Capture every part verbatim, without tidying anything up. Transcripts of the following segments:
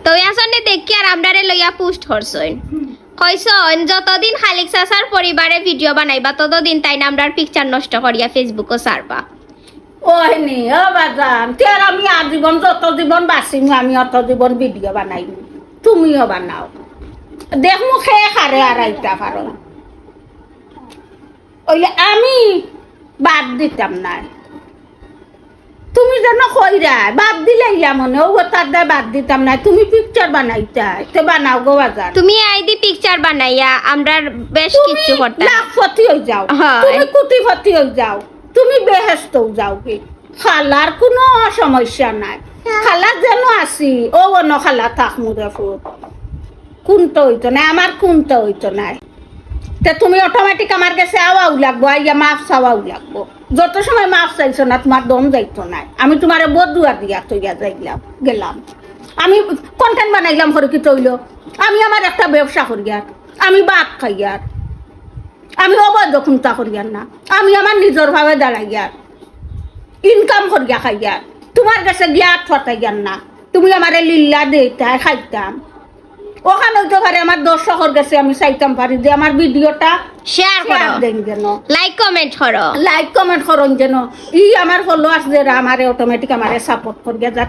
তো ইয়াসনে দেখি আর আমরারে লইয়া পোস্ট করছইন। কইছইন, "যতদিন খালিক চাচার পরিবারে ভিডিও বানাইবা, ততদিন তাইন আমরার পিকচার নষ্ট করিয়া Facebook-ও ছাড়বা।" ওই নি, ও বাজান, তে আর আমি আজীবন, যত জীবন বাঁচিমু, আমি অত জীবন ভিডিও বানাইমু, তুমিও বানাও। দেখমু কে কারে আরাইতা পারো। অইলে আমি বাদ দিতাম না। তুমি যেন কইরায়, বাদ দিলাইলাম অনে, ও তার দায় বাদ দিতাম না। তুমি পিকচার বানাইতায়, তে বানাও গো বাজান। তুমি আইডি পিকচার বানাইয়া আমরার বেশ তুমি কিছু করতাম। লাখপতি অই যাও, হ্যাঁ। তুমি কোটিপতি অই যাও, তুমি বেহেস্তো যাও কি, খালার কুনু সমস্যা নাই। খালা যেন আছি, ও অনো খালা থাকমু রে ফুত। কুনতা অইতো নায়, আমার কুনতা অইতো নায়। তে তুমি অটোমেটিক আমার গেছে আওয়াও লাগবো, আইয়া মাফ চাওয়াও লাগবো। যত সময় মাফ চাইছো না, তুমার দম যাইতো নায়। আমি তুমারে বদদুয়া দিয়া তইয়া যাইলাম, গেলাম। আমি কন্টেন্ট বানাইলাম, হরে কিতা অইলো? আমি আমার একটা ব্যবসা করিয়ার, আমি ভাত খাইয়ার, আমি অবৈধ কুন্তা করিয়ার না, আমি আমার নিজর পায়ে দাঁড়াইয়ার, ইনকাম করিয়া খাইয়ার, তুমার গেছে গিয়া আত ফাটাইয়ার না, তুমি আমারে লিল্লা দেইতায় খাইতাম। অখান অইতো পারে আমার দর্শকর গেছে আমি চাইতাম পারি যে আমার ভিডিওটা শেয়ার করো, দেন যেন, লাইক কমেন্ট করো। লাইক কমেন্ট করইন যেন। ই আমার ফলোয়ার্স যেরা আমারে অটোমেটিক আমারে সাপোর্ট করিয়া যার।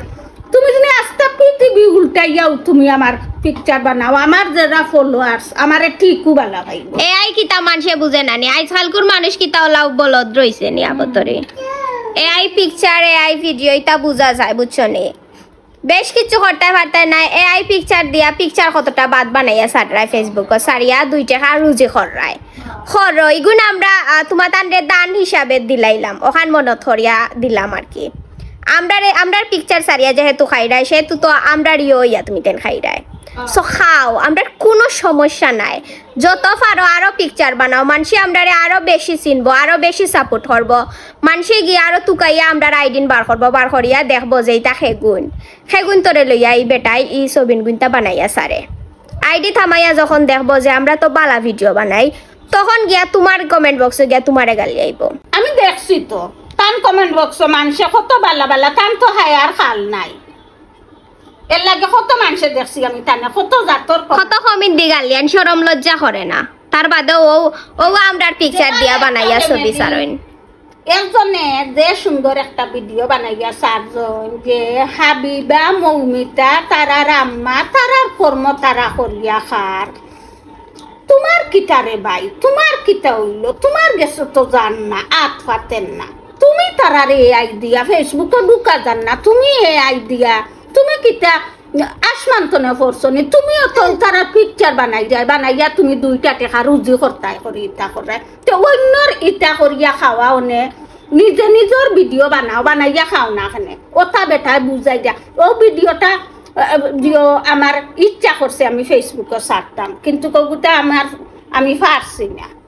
তুমি যদি আস্তা পৃথিবী উল্টাইয়াও তুমি আমার পিকচার বানাও, আমার যেরা ফলোয়ার্স আমারে ঠিকউ বালা পাইবো। এআই কিতা মানষে বুঝে না নি, আইজকালকুর মানুষ কিতা অলা বলদ রইছে নি আবতরে। এআই পিকচার, এআই ভিডিও, ইতা বুঝা যায়, বুঝছো নি? বেশ কিছু করতায় পারতায় নায়, এআই পিকচার দিয়া পিকচার কতটা বাদ বানাইয়া ছাড়রায় Facebook-ও, ছাড়িয়া দুই টেকা রুজি কররায়। করো, ইগুন আমরা, আহ, তুমা তানরে দান হিসাবে দিলাইলাম, অখান মনত করিয়া দিলাম আর কি। আমরারে, আমরার পিকচার ছাড়িয়া যেহেতু খাইরায়, সেহেতু তো আমরার ইয়ে অইয়া তুমি তেন খাইরায়। So খাও, আমরার কুনু সমস্যা নাই। যত পারো আরো পিকচার বানাও, মানষে আমরারে আরো বেশি চিনবো, আরো বেশি সাপোর্ট করবো। মানষে গিয়া আরো তুকাইয়া আমরার আইডিন বার করবো, বার করিয়া দেখবো যে ইতা খেগুন। খেগুন তরে লইয়া ই বেটায় ই ছবিনগুইনতা বানাইয়া ছাড়ে। আইডি থামাইয়া যখন দেখবো যে আমরা তো বালা ভিডিও বানাই, তখন গিয়া তুমার কমেন্ট বক্সো গিয়া তুমারে গালি আইবো। আমি দেখছি তো, তান কমেন্ট বক্সো মানষে কত বালা বালা, তান তো হায়ার খাল নাই। এর লাগি কত মানষে দেখছি আমি তানে, কত জাতর কত। কত কমেন্ট দি গালিয়ান, শরম লজ্জা করে না। তার বাদে ও, ও আমরার পিকচার দিয়া বানাইয়া ছবি ছাড়ইন। একজনে যে সুন্দর একটা ভিডিও বানাইয়া ছাড়ছইন যে হাবিবা, মৌমিতা, তারার আম্মা, তারার কর্ম তারা করিয়া খার। তুমার কিতা রে ভাই, তুমার কিতা অইলো? তুমার গেছে তো যার না, আত ফাতের না। তুমি তারারে এআই দিয়া Facebook-ও ঢুকা যার না, তুমি এআই দিয়া, তুমি কিতা আসমান তনে পড়ছো নি? তুমিও তো তারার পিকচার বানাইরায়, বানাইয়া তুমি দুইটা টেকা রুজি করতায় করি ইতা কররায়। তে অইন্যর ইতা করিয়া খাওয়া অনে নিজে নিজর ভিডিও বানাও, বানাইয়া খাও না কেনে? অতা বেটায় বুঝাই দিয়া। ও ভিডিওটা, আহ, দিও আমার ইচ্ছা করছে আমি Facebook-ও ছাড়তাম, কিন্তু কগুতা আমার, আমি পারছি না।